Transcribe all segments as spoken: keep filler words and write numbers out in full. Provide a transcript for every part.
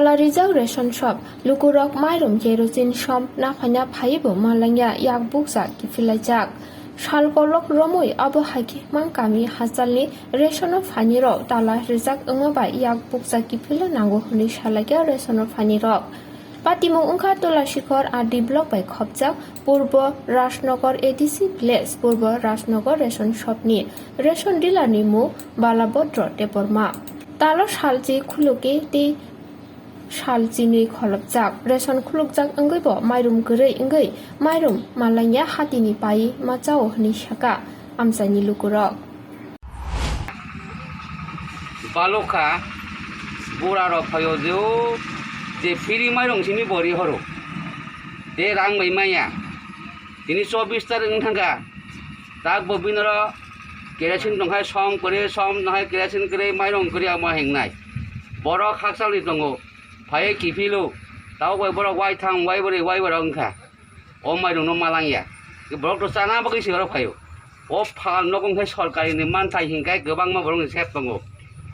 Tala rijak ration shop, lukurok mairum kerosene som naphaina phaibo malangya yak bukjak kiphilaijak. Sal kolok romwi abo hai khe mang kami hachalni ration o phainirok tala rijak wngma bai yak bukjak kiphilna nango hwnwi salaikha ration o phainirok. Patimung wngkha Tulasikhor R D block bai khopjak Purbo Rajnagar A D C village, Purbo Rajnagar ration shop ni ration dealer ni mung Balabhodro Debbarma. Talo salchi khulukwi tei sal chinwi kholopjak. Ration khulukjak wngwi bo mairum kwrwi wngwi mairum malangya hatini pai ma chao hwnwi saka amchaini lukurok. Balokha bura rok phaio je o je free mairum simi bori horo. Te rang bai maya. Tini chobbish tarik wng thangkha. Tak bo binoro kerosene tongkhai som kwrwi, som tongkhai kerosene kwrwi, mairum kwrwi amo hingnai. Borok hakchalni tongo. Phaiwi kiphilo. Tabuk bai borok waitham, waibrwi, waibrok wngkha. O mairungno malangya. Borok to chana bagwi se oro phaio. O pha nogo wngkhe sorkarini manthai hinkhai kwbangma borokni sep tongo.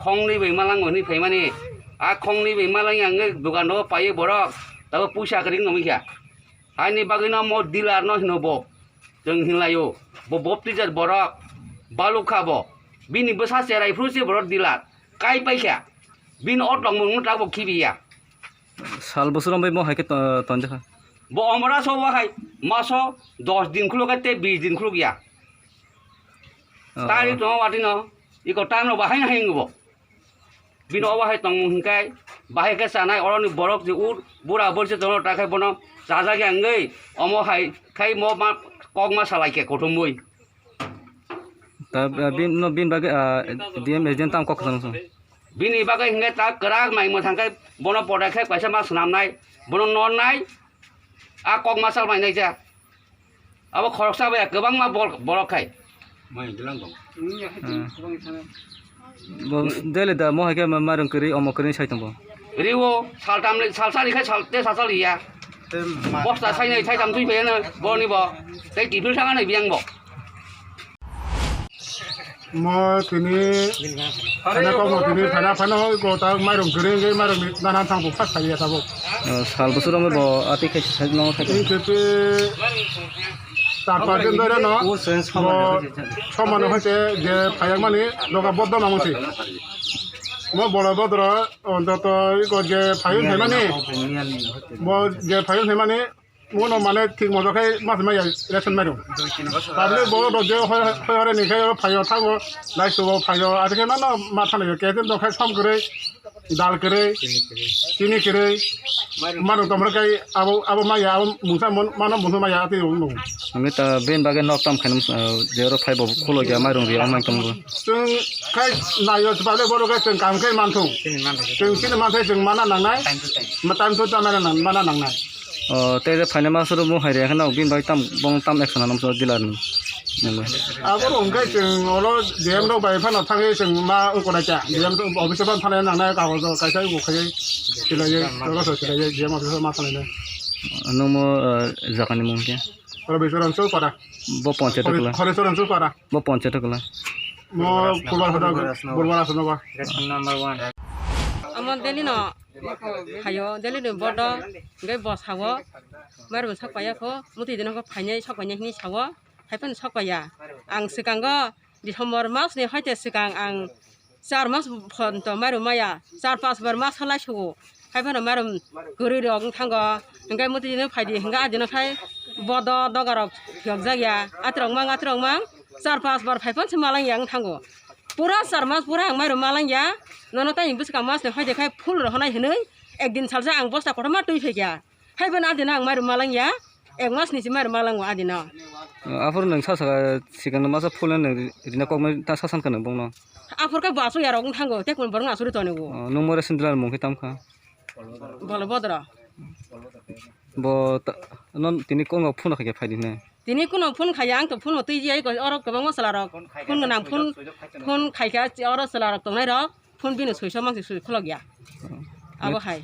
Khongnwi bai malango hinwi phaimani. A khongnwi bai malangya wngwi dukano paiwi borok. Tabuk puisa kwrwi wngwi kha. Haini bagwino mo dealer no hino bo. Chwng hinlaio. Bo baptizer borok. Balukha bo. Bini bwsa cherai phuru se borok dealer. Kai paikha. Bini o tongmung no tabuk khibiya. Sal bwswrwng bai mo hai khe to-, tonjakha. Bo omora so wa hai maso dos din khuluk tei bis din khuluk ya. Oh. Tari tongo watino. Iko tamo bahai na hingo bo. Bini obo hai tongmung hinkai, bahai khe chanai oroni borok je ur, bura borsi tongno ta khai bono chajak ya wngwi, omo hai khai mo ma kok ma salai khe kothomwi. Ta, ah, bin, no, bin bagwi, ah, D M agent tam kok kwchang song. Bini bagwi hingai ta kwrak nai mwthang khai bono podai khai kaisa ma swnamnai, bono nornai, a kok ma salmai nai ja. Abo khoroksa bai kwbangma bor-, borok khai. Mai gilang dong. Hmm. Bo daily da mo hai khe ma-, mairung kwrwi, omo kwrwi sai tongo. Riwo, saltam le, salsa rikhai, sal, te salsa riya. Bosta sainai, saitam twi bayana, boni bo. Tei kiphil thanga nai biyang bo. Mo tini, ana kok mo tini, thana phano, ko ta mairung kwrwi, mairung ni nana thang ko phas thang ya tabuk. Oh, sal bwswrwng bo ati khai sai no khai. Tini khe twi char panch din dhore no, bo somano hai se je phayang mani doga boddo namu si. Mo bolo bodro ontoto iko je phayung phaimani, bo je phayung phaimani, mono mane thik moto khai mas maya ration mairum. Public bo do je hoi hoi hore ni khai phayo thango, lai subo phayo, ati khai mano ma thana yo, ketin do khai som kwrwi. Dal kwrwi, chini kwrwi, mano tomra kai abo, abo maya, abo mungsa mon-, mano mungsa maya ati rung nung. Ami ta ben bagwi nok tam khainam, ah, je oro phai bo kholo gya mairung ri ang nang tong bo. Chwng khai nayo chwng bale boro khai chwng kam khai manthung. Chwng chini manthai chwng mana nangnai. Ma time to time mana nang-, mana nangnai. Oh, tei je phaina ma suru mo hai re kheno bin bai tam bong tam action anam so dealer ni. Abo rong khai chwng oro D M rok bai phano thangwi chwng ma ukora cha. D M rok office ban thana nangnai kagoj rok kaisa uko khai silai oro so silai D M office ma thana. Nung mo, eh, jaga ni mung khe? Oro Bisoran Chowpara. Bo panchayat Khori-, kula. Khorisoran Chowpara. Bo panchayat kula. Mo Purbar Hoda, Purbar Asnoba. Ration number one. Amo daily no. Phaio, daily ni bodo, hingke bo sao, mairum sak paiya kho, muti dino kho phainai, sak painai hinui sao, hai phano sak paiya. Ang swkango December mas ni hoite swkang ang char mas phonto mairum maya, char pas bar mas halai sugo, hai phano mairum kwrwi rok wng thango, hingke muti dino phaidi, hingke a dino khai bodo doga rok phiyok jak ya, atrok mang, atrok mang, char pas bar phai phano se malang ya wng thango. Pura char mas pura ang mairum malang ya. Nono tei bwskang mas ni hoide khai full rohonai hinui ekdin salsa ang bosta kotorma twi phaikha. Hai bono adina ang mairum malang ya. Ek mas ni si mairum malango adina. Aphuru nwng sa saka sikang masa full nwng rina kokmai ta sasan kano bongno. Aphuru khe bo asuk ya rok wng thango, tei kun borok asuri tonigo. Oh, nwng more sindila mung khe tamkha. Bolo bodro. Bo ta-, non tini kongo phone khaikhe phaidi hwnwi. Tini kuno phone khaiya, ang to phone twi ya, oro kwbangma chwla rok phone gwnang, phone, phone khaikha, oro chwla rok tongnai rok phone bini swiso mangsi swi khulok ya. Abo hai.